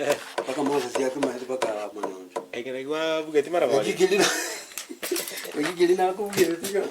Mpaka Moses akemaete mpaka monyoncho. Eke naki kwabugeti mara Naki bori. keri na naki keri nakobugereti ng'a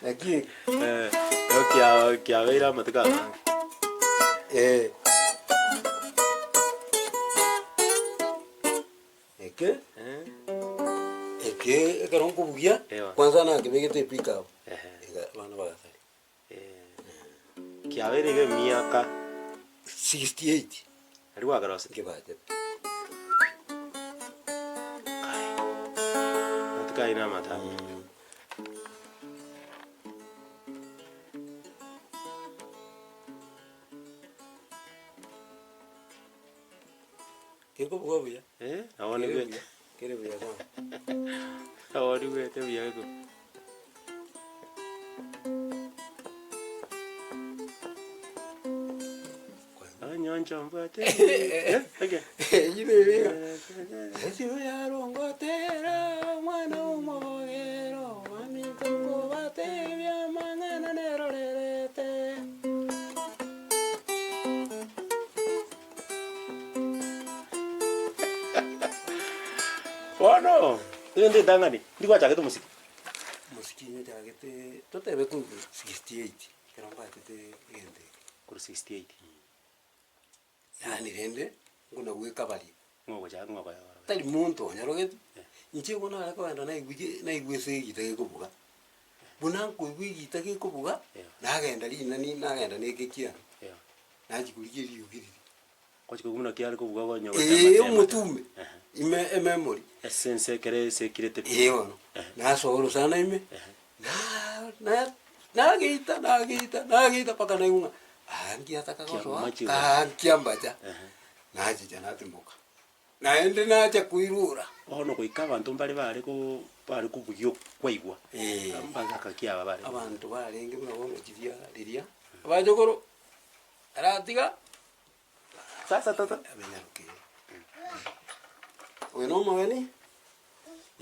naki eke. Eh, igo kia kiabeire amatuko amange. Eh. Eke, Eh. eke ekero nkobugia, Ewa. kwanza nakebegete epick up, Ehe. iga abana bagasaria. Eh, kiabeire iga emiaka 68 Aria gwakerosete. nkebachete. Kai, amatuko ayio na amatambe. Gekobuga buya. Eh, nabo Kere nigwete. buya, kere buya sana. Nabo nigwete buya igo. Onyoncho mbwate. Eh, eke. Eyio nere iga. Esiro yarongotera omwana omobogero, baminto nkobatebia amang'ana nerorerete. Bono, egento etang'ani, ndi gwachagete omosiki? Omosiki nachagete, totebe korwa 68, ekero mbachete egento eke. Korwa 68. Yaani rende, nguna gwekabaria. Ng'o ogochaka ng'o okoyora? Tari monto onyorogeti, inche igo nare kogenda naigwa ge naigwa ase egita gekobuga, buna nkoigwa egita gekobuga, nagenda rinani nagenda na eke kiane. Nachia korigia eriogi riria. Kwachia koigwa buna kiare kobuga konya Ee, gotema tema. omotume, Ehe. ime ememory. Ase ense ekere esekirete pi. Ee bono, Ehe. nasoa orosana ime, Ehe. na- na- nageita nageita nageita mpaka naigwa ng'a aa ngiataka gosoa, Kiamachigwa. kaa nkiambacha, Ehe. nachicha natimoka. Naende nacha koirura. Bono goika abanto mbare bare ko bare kobugia okwaigwa, Ee. mbagaka ki aba bare? Abanto barenge buna bono chiria riria, abachokoro, aratiga Sasa tata. Amenyaroke. Oyo na omogeni,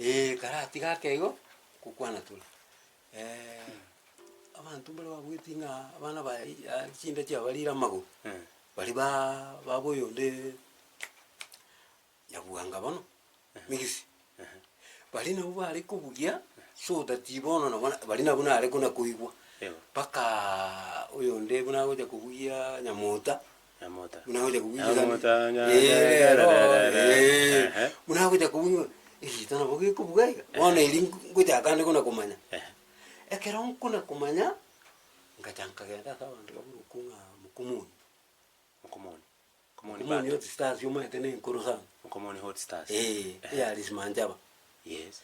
eh, karatiga ake igo, gokwana tore. abanto mbare babweti ng'a abana ba chinda chiabarire amagoro, baria ba baba oyonde Nyabuanga bono, Migisi, baria nabwo bare kobugia so that bono nabo baria nabwo nare kona koigwa, mpakaaa oyonde buna agocha kobugia Nyamota, Nyamota. buna agocha kobugia Nyamota, nya- eh rero Ehe. eh, buna agocha kobugia egito nabo gekobuga iga, bono erio ngochaka ande kona komanya. Ehe. Ekero nkona komanya, ngacha nkagenda ase abanto bakorokwa ng'a Mokomoni. Mokomoni. Mokomoni Mokomoni band. Hot Stars omanyete na enkoro sana. Mokomoni Hot Stars. Eeh, Ehe. eya Alice Manjaba. Yes.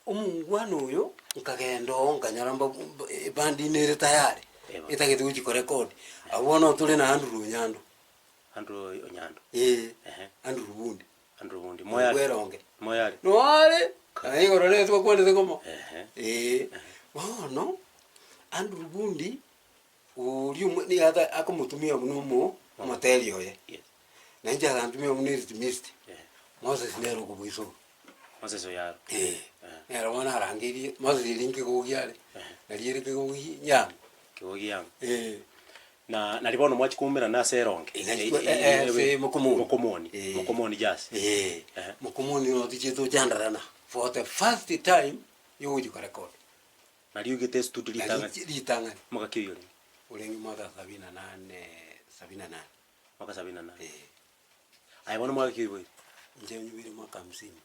Omongwana oyo, nkagenda oo nkanyora mba mba ebandi nere tayari, Eba. etagete gochia korekodi. Abwo bono tore na Andrew Onyando. Andrew Onyando. Eeh, Ehe. Andrew Bundi. Andrew Bundi. Moyare. Bweronge. Moyare. Noare, naye igoro rero twakwanete komo. Ehe. Eeh, bono, Andrew Bundi, oria omwe nigo ata akomotumia buna omo omoteri oye. Yes. Na inche agantumia buna eritmist, Ehe. Moses nere okobua isiko. Moses Oyaro. Eeh, Ehe. nere bono arangeirie, Moses eria nkegogi are, Ehe. nari ere kegogi nyama. Kegogi yamo. Eeh. Na nari bono mwachia koumerana ase eronge. Eh, nari kwa- eh, eh, ase Mokomoni. Mokomoni. Eh. Mokomoni jazz. Eeh, Ehe. Mokomoni noo tochiete tochandarana for the first time yogochia korekodi. Nari oigete estudio Nari ritang'ani. ritang'ani. Mwaka ki oyio orenge? Orenge mwaka sabini na nane, sabini na nane. Mwaka sabini na nane. Eh. Aye bono mwaka ki oiboire? Inche nyiboire mwaka hamsini.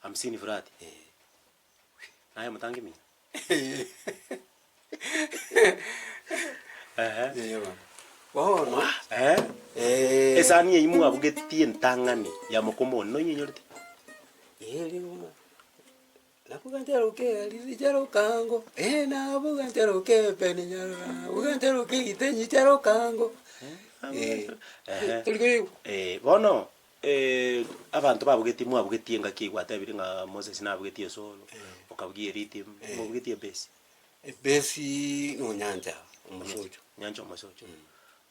Hamsini flat? Eh. Naye omotangi mino? Ehe. Eh bono. Bono, Eh. eh. Esani eyio mwabugetie entang'ani ya mokomoni noinyenyorete? Erio bono, nabuga ncharoke ariri charokango, eh nabuga ncharoke peni nyarora, nabuga ncharoke gitenyi charokango. Eh, Ehe. tori koigwa? Eh, bono abanto babugetie mwabugetie engaki eyio gwatebire ng'a Moses nabugetie esolo, okabugia erhythm, mwabugetie ebase. Ebesi nonyancha omosocho. Nyancha omosocho.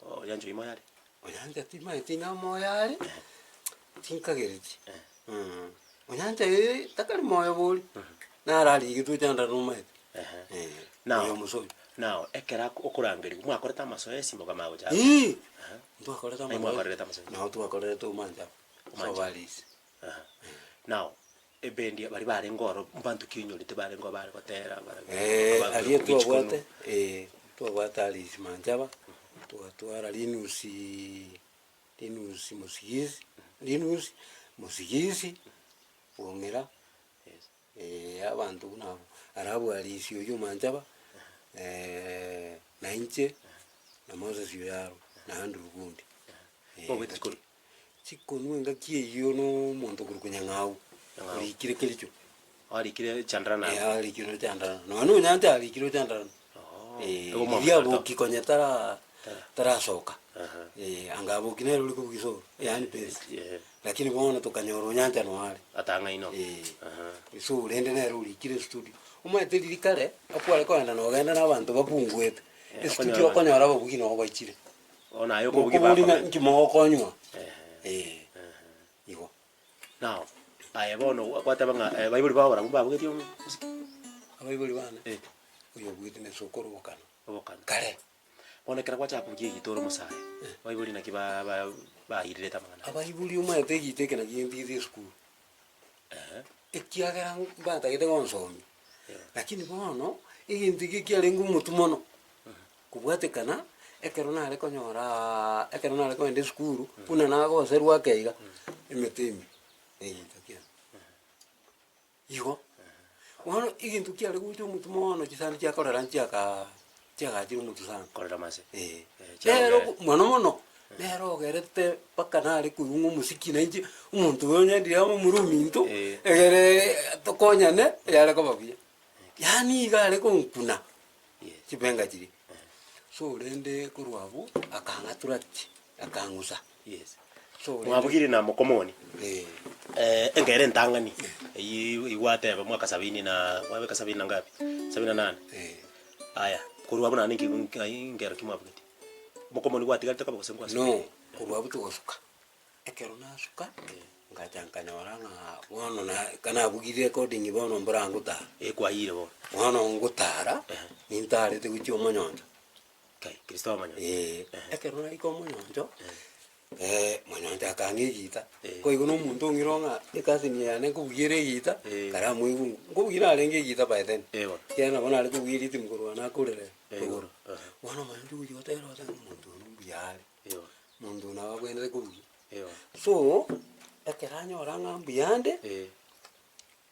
Onyancha oyio moyo are? Onyancha timanyeti ng'a moyo are, tinkagereti. Onyancha ee takari moyo bori, naro arigetwe chanda nomaete. Ehe. Eh, Now, oyo omosocho. now ekero ako- okorangerigwa mwakorete amasoesi mokamanya gochaka? Ii, ntwakorete Aye amasoesi. mwakorerete amasoesi? Nabo twakorerete omancha. Sobo Alice. Aha. Now, ebendi baria barenge oro mbanto ki onyorete barenge oo bare gotera bara Eh, abagure aria kobugia chikonu? twabwate, eh, twabwate Alice Manchaba, twatwara Linus Linus Mosigisi, Linus Mosigisi, Bong'era, Yes. eh, abanto buna abwo. Alafu Alice oyio Manchaba, na inche, na Moses Oyaro, na Andrew Gundi. Mobwate chikonu? Chikonu engaki eyio na omonto okorokwa Nyang'au, Nyang'au. orikire Kericho. Arikire Chandarana Eh, abwo? arikire Chandarana. Nonya na Onyancha arikire Chandarana. Oo, Eh, igo riria mwamotwarete aboki konya tara Tara. tarasoka. Aha. Eh, anga aboki nere ore kobugia solo, yaani bass. Eh, Lakini bono tokanyora Onyancha noare. atang'aine oo. Eh. Aha. So rende nere orikire studio. Omanyete riria kare, okware kogenda nogenda na abanto bapunguete, Eh, estudio okonyora okonyora ababugi nabo baichire. Bono aye okobugia Mokobori ng'a bakomenya. inki mogokonywa, Ehe. eh, igo. Now, aye bono gwateba ng'a abaibori bao barabwo mbabugetie omosiki? Abaibori bane, Eh. oyo obugetie na esokoro obokano, Obokano. kare. Bono ekero gwachaka kobugia egita ore omosae, abaibori naki ba- ba- bairerete amang'ana aya? Abaibori omanyete egita eke naki gentigetie esukuru, Ehe. ekiagera mbatagete gonsomia, Yeah. lakini bono, egento eke kiarenge omotwe mono, kobwatekana, ekero nare konyoraa ekero nare kogenda esukuru, buna nagoserwa ake iga, emete ime, na egento kiane. Igo, bono egento kiare gocha omotwe mono chisani chiakorera nchiakaa chiagachire omotwe sana. Korera mase. Eh, Eh, nero chiaogere. mono mono, nere ogerete mpaka nare koigwa ng'a omosiki na inche, omonto oyo onyendire amo omoro ominto, Eh. egere tokonyane, yare koba buya. Yaani iga are konkuna. Chibenga chiria. So rende korwa abwo, akang'atura chi, akang'usa. Yes. So rende Mwabugire na mokomoni. Eh. Eh, engero entang'ani, eyio igwateba mwaka sabini na mwabeka sabini na ngapi? Sabini na nane. Eh. Aya, korwa abwo naende nki nki ngero ki mwabugetie? Mokomoni gwatigarete koba gose ngwasukire? No, korwa abwo togasuka. Ekero nasuka, ngacha nkanyora ng'a bono na kanabugirie recording bono mbora ngotara. Eh kwaiyire bono. Bono ngotara, nintarete gochia omonyoncho. Kai, Kristo omonyoncho. Eeh, ekero naika omonyoncho, monyoncho akang'a egita, Eh. koigwa na omonto ong'ira ng'a ecousin yane nkobugia ere egita, Eh. karamoigwe nkobugia narenge egita by then, Eh bono. ekiagera nabo nare kobugia eritimi korwa nakorire Eh, igoro. aha. Bono omonyoncho ogochia gotera oteba omonto oyo mbuya are. Eh bono. Monto oyo nabo abwenerete kobugia. Eeh. So, ekero anyora ng'a mbuyande, Eeh.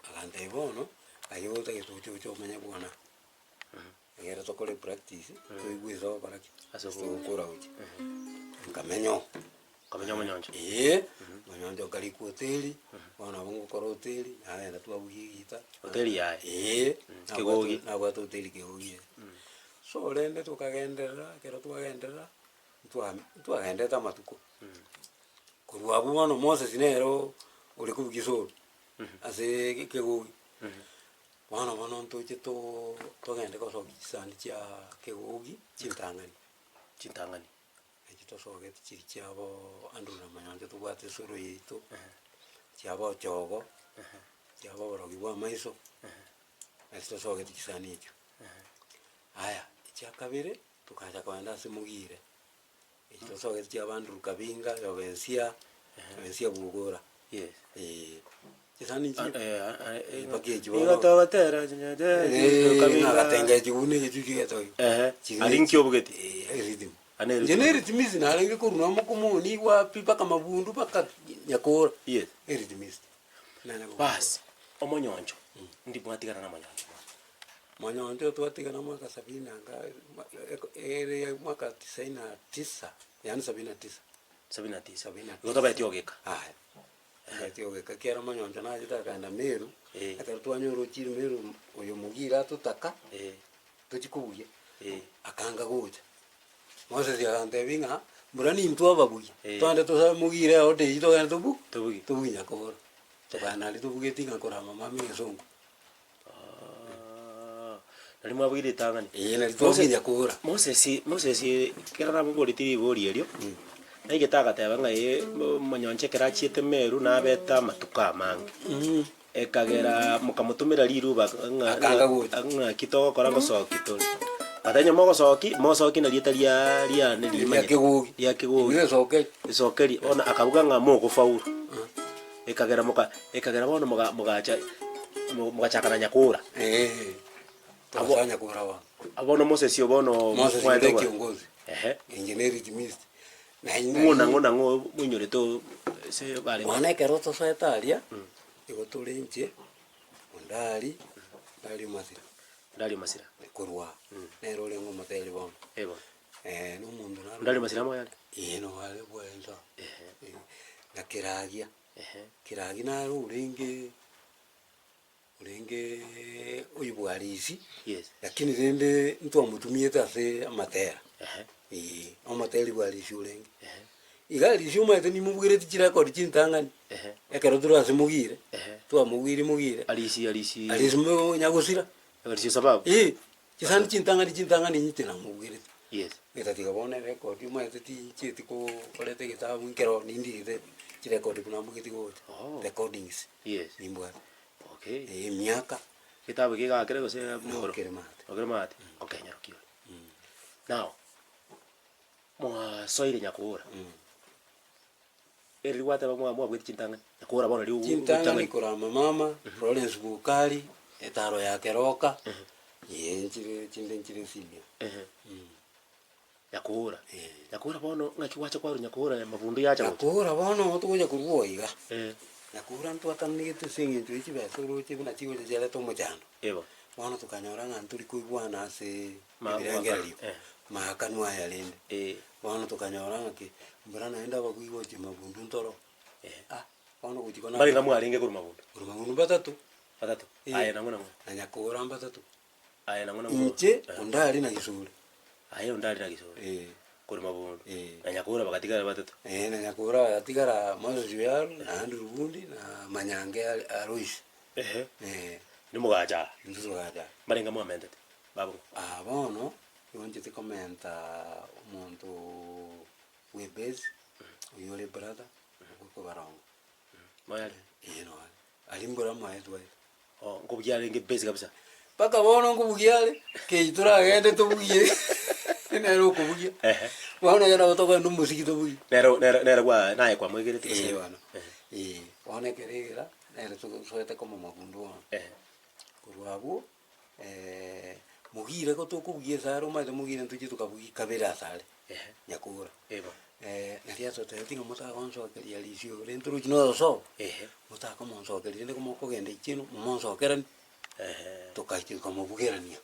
agantebia bono, aye otagete oche oche omanye bwana, egere tokore practice, toigwe ase ogokora ki? Ase Ase ogokora gochia. Nkamenya oo. Nkamenya omonyoncho. Eeh, omonyoncho nkarikwa hoteli, bono nabo ngokora hoteli, nagenda twabugia egita. Hoteli yaye? Eeh, Kegogi. nabwate hoteli Kegogi eh. So rende tokagenderera, ekero twagenderera. Ntwa ntwagendete amatuko, korwa abwo bono Moses nere ore kobugia esoro, ase ekegogi. Bono bono ntoche too togende gosokia chisani chia kegogi chintang'ani. Chintang'ani. Echi tosogeti chiri chiaboo Andrew na Manyoncho tobwate esoro yaito, chiaba ochogo, chiaba oborogi bwa amaiso, ase tosogeti chisani echio. Aya, echia kabere. Tokacha kogenda ase Mogire, echi tosogete chia Andrew Kabinga, Jobensia, Jobensia Bugora, Yes. eh, chisani Ah, nchire eh, ah, eh, mpaka echi Igo bono. togotera Eh, nagatenga echi buna egechuchu getogi. Ehe, Chiri aria nki obugeti? Eh, eritimi. Ane Inche eritimi. na eritimisi narenge korwa mokomoni wapi mpaka mabundu mpaka Nyakora. Yes. Eritimisi. Nanya gokora. Bas, omonyoncho, ndi mwatigana na omonyoncho bono. Monyoncho twatigana mwaka sabini na nga ere mwaka tisaini na tisa, yaani sabini na tisa. Sabini na tisa. Sabini na Igo tobaeti ogeka. Aya, tobaeti ogeka ekiagera monyoncho nachete akaenda Meru, Eh. ekero twanyora ochire Meru oyo Mogire atotaka, Eh. tochie kobugia, Eh. akanga gocha. Moses agantebia ng'a mbura nintwe ababugia, Eh. twande tosabe Mogire order eywo togende tobu Tobugie. tobugie Nyakoboro. Tokagenda aria tobugeti ng'a korama mama egesongo. Ah, nari mwabuire ritang'ani. Ee, nari twabugia kura. Moses, Moses ekero namoboretie ribori erio, naigete agateba ng'a ee, omonyoncho ekero achiete Meru nabete amatuko amange. Ekagera mokamotomera riruba ng'a Akanga gocha. ng'aki togokora ngosoki tore. But onye mogosoki, mosoki na rieta ria riane Ria rimanyete. Kegogi. Ria Kegogi. Inwe esokeri. Esokeri, bono akabuga ng'a mogofaulu. Ekagera moka ekagera bono moga mogacha mo mogachaka na nyakura. Eeh, Abo togasoa nyakura bono. bono Moses oyo bono Moses mwaete nere obora kiongozi, ehe. inche ne ritmist. Naende Ng'o nang'o nang'o moinyorete oo ase barenge. Bono ekero tosoete aria, igo tore inche, Ondari, Ondari Omasira. Ondari Omasira. Korwa aa, nere orenge omoteri bono. Eh bono. Na omonto naro. Ondari Omasira moyo are? Eeh nogo are bwenso. Ehe. Na Keragia, Ehe. Keragia naro orenge, orenge oyobwarisi, Yes. lakini rende ntwamotumiete ase amatera, Ehe. eeh, omoteri bwarisi orenge. Ehe. Iga risi omanyete nimobweretie chirekodi chintang'ani, Ehe. ekero tore ase mogire, Ehe. twamobwiri mogire, Arisi arisi. Arisi mo nyagosira, Arisi sababu. eh, chisani chintang'ani chintang'ani inche namobwerete. Yes. Getatiga bono erekodi omanyete tinchieti ko koreta egetabu nkero nindigete chirekodi buna mbugeti gocha, Oh. recordings Yes. nimbwate. Okay. Eh, emiaka. Egetabu eke egakere gose Nabo kere maate. Nokere maate? Okay, nyaroki ore. Now, mwasoire nyakoora, eri gwateba mwa mwabwete chintang'ani, nyakoora bono riu Chintang'ani korama mama, Florence Bukari, etaro ya Keroka, eh nchire chinde nchire senior. Nyakoora, nyakoora bono ng'aki gwacha kwarwa nyakoora mabundu yacha gocha. Nyakoora bono togocha korwa iga, Eh. nyakoora ntwatananegete ase eng'encho ya chibesa oroche buna chigocha chiareta omochando. Ebo. Bono tokanyora ng'a ntori koigwana ase Ma- ebirengererio, eh. maakanu aya rende. Eh. Bono tokanyora ng'aki, mbura naende abagui gochia mabundu ntoro, Eh. ah, bono gochia kona Mbarenge mwarenge korwa mabundu? Korwa mabundu mbatato. Batato? Eh. Aye nang'o nang'o? Na nyakoora mbatato. Aye nang'o nang'o? Inche, onde aria na Gisore. Aye onde aria na Gisore. Eh. Korwa mabundu. Eh. Na nyakoora bagatigara batato. Eh, na nyakoora agatigara Moses Oyaru, na Andrew Bundi, na Manyange Alois. Ehe. Eh. Nimogacha aa. Intwe togacha aa. Mbarenge mwamentete, babong'u? Aa bono, nigo nchete komenta omonto bwe base, oyio ore brother, okobarongo. Moyo are? Ee noyo are. Aria mbura moetwe aye. Oh, nkobugia arenge base kabisa. Mpaka bono nkobugia are, kei toragende tobugie, nere okobugia. Ehe. Bono ekero nabo tokogenda omosiki tobugie. Nere nere nere gwa naye kwamoegerete gose? Ee bono, ee, bono ekero egera, nere tosoete koma magundo bono. Ehe. Korwa abwo, mogire ko tokobugia esare omanyete mogire ntochie tokabugia kabere asare, Ehe. nyakora. Ee bono. Naria atotebetie ng'a motagonsokeria risio rende torochi noyosobo, Ehe. motakomonsokeria rende komokogenda ichenu momonsokeranie, Ehe. tokachia tokamobugerania.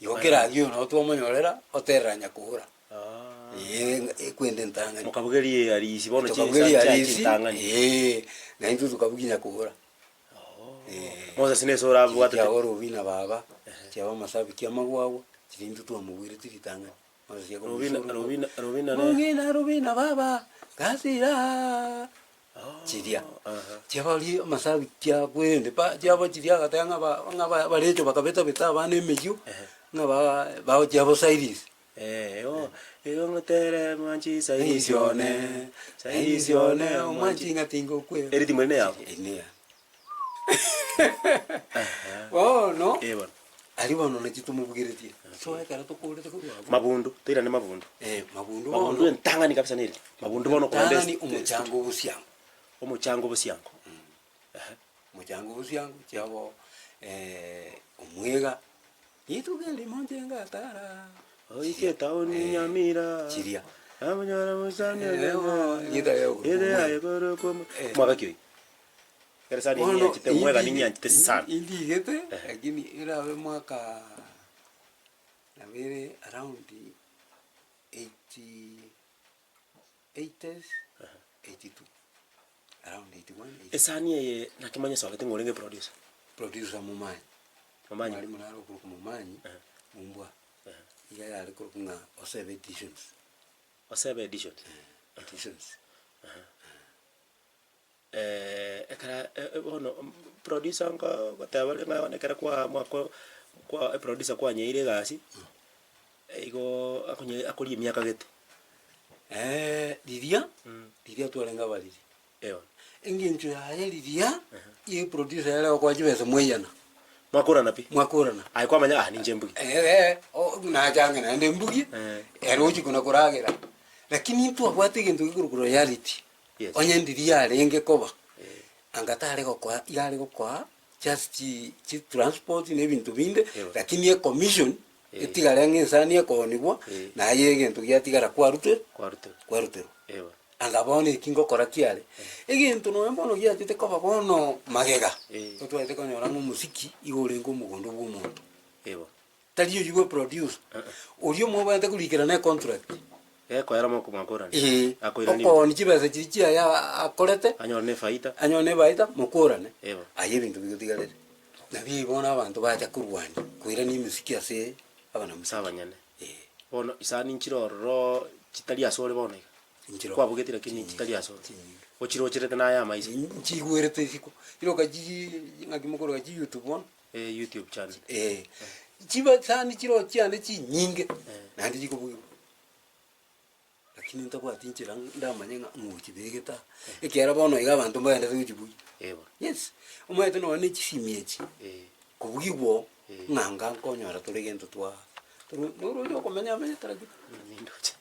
Igo kera ayio nabo twamonyorera, oterera nyakora. Ah. Eeh ekwende entang'ani. Mokabugeria arisi bono Tokabugeria chinsa arisi, chintang'ani. eeh, na intwe tokabugia nyakora. Eeh. Moses nese orabwatete. Chiaba Robina baba, chiaba Masabiki amagwagwa, chiria intwe twamobueretie ritang'ani. Moses Robina, akomoisora Robina, Robina ne. Rubina, Rubina baba, gasira. Chiria. Aha. Chiaba ri amasabiki akwende pa chiaba chiria agateba ng'a ba ng'a ba barecho bakabetabeta abana emeyio, ng'a ba bao chiabo Cyrus. Eh, oh, igo ngotere mwanchi Sairisi Sairisi one, one, Sairisi Sairisi one, one, omwanchi omwanchi. ng'a tingokwe. Eritimu eri neyabo? Eri neyane. Bono, Eh bono. aria bono nachi tomobugeretie. So ekero tokorete korwa abwo. Mabundu, toirane mabundu. Eh, mabundu Mabundu bono. entang'ani kabisa neri. Mabundu bono kogenda Entang'ani ase- omochango obosiango. Omochango obosiango. Ehe. Omochango obosiango chiabo omwega, rituko erimo inche ngatara. Oike etaoni Nyamira. Chiria. Amanyara mosani Eh, bo, rieta ria okorokwa Ere omwega. aye korokwa omwe- Eh. Mwaka ki oyio? Ekero sana Bono, ninyanchete omwega indi- ninyanchete sana. Indigete, lakini erabe mwaka nabere around eighty eighties, 82, around 81, 82. Esani eye naki manye esogete ng'a orenge producer? Producer Momanyi. Momanyi. Mwalimu nare okorokwa Momanyi, Mumbwa. Iga yare korokwa ng'a Osebe Editions. Osebe Editions. Editions. Ekero bono producer nko goteba ore ng'a bono ekero kwa mwako kwa eproducer kwanyeire egasi, igo akonye akoria emiaka gete. Riria, riria twarenge abariri, Eeh. Engencho yaye riria, ye producer yare gokoa chibesa mwaiyana. Mwakorana pi? Mwakorana. Aye kwamanya ah ninche mbugie. Eeh, o nachange naende mbugie, Eh. ere ochia kona koragera. Lakini intwabwate egento gekorokwa royalty, Yes. onye ndiria yarenge koba. Anga tare gokoa, iga are gokoa just chi chi transport na ebinto binde, Ewa. lakini ecommission Eh. etigare ang'e esani ekoonigwa, Eh. naye egento giatigara kwarute Kwaruterwa. kwaruterwa. Ewa. Anga bono eki ngokora kiare, egento nonya bono giachete koba bono magega, Eh. totwarete konyora ng'a omosiki igo orenge omogondo bwa omonto. Ewa. Tari oyio bwe producer, oria omobwate korikera ne contract. Gekoera moko mwakorani. Ee, Akoirani. okooni chibesa chiria chiaye akorete, Anyore ne efaida. anyore ne efaida, mokorane. Ewa. Aye ebinto bigotigarete. Nabio bono abanto bacha korwania, koirania emesiki ase abanamusiki. Ase abanyene. Ee. Bono isani nchire ororo chitari ase ore bono iga. Nchire Kwabugeti lakini chinyinge, chitari ase ore. chinyinge. Ochirocherete naye amaiso. Nchigwerete isiko, chiroka chi ng'aki mokoroka chi youtube bono. Eh, youtube channel. Eh, chiba sani chiro chiane chinyinge, naende chikobugigwa. Lakini ntabwati nchera ndamanye ng'a ng'ochibegete aa, ekiagera bono iga abanto mbagenderete gochibugia. Eh bono. Yes, omanyete nonye na echisimi echi, Eh. kobugigwa oo, Eh. ng'a nga nkonyora tore gento twa toro noroche okomenya amenyete lakini. Nindoche.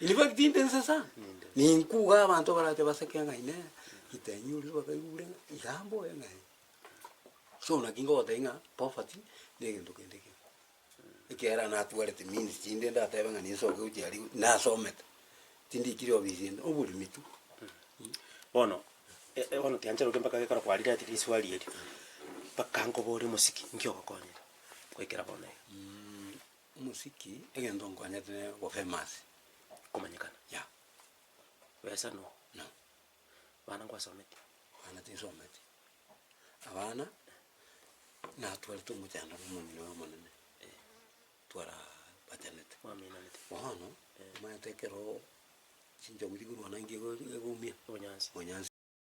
In fact inde nse sana, Ninde. ninkuga abanto barache baseke ng'a inee, gitenyi oria bakaigure ng'a iga mboe ng'a eh. So naki ngogotebia ng'a poverty na egento kende kebe. Ekiagera natwarete means chinde ndatebe ng'a ninsoke gochia aria nasomete, tindikiri ofisi ende, oboremi tu. Bono, bono tiancheroke mpaka gekero kwarirete riswali erio, mpaka nkoborie omosiki, nki ogokonyire goikera bono iga? Omosiki, egento nkonyete ne obofamous. Komanyekana? Yeah. Besa no? No. Bana nkwasometie? Bana tinsometi. Abana, natwarete omochando na omong'ina oye omonene, twarabachanete. Mwaminanete. Bono, omanyete ekero chinchogu chikorwana nki ego- egoumia? Obonyansi. Obonyansi.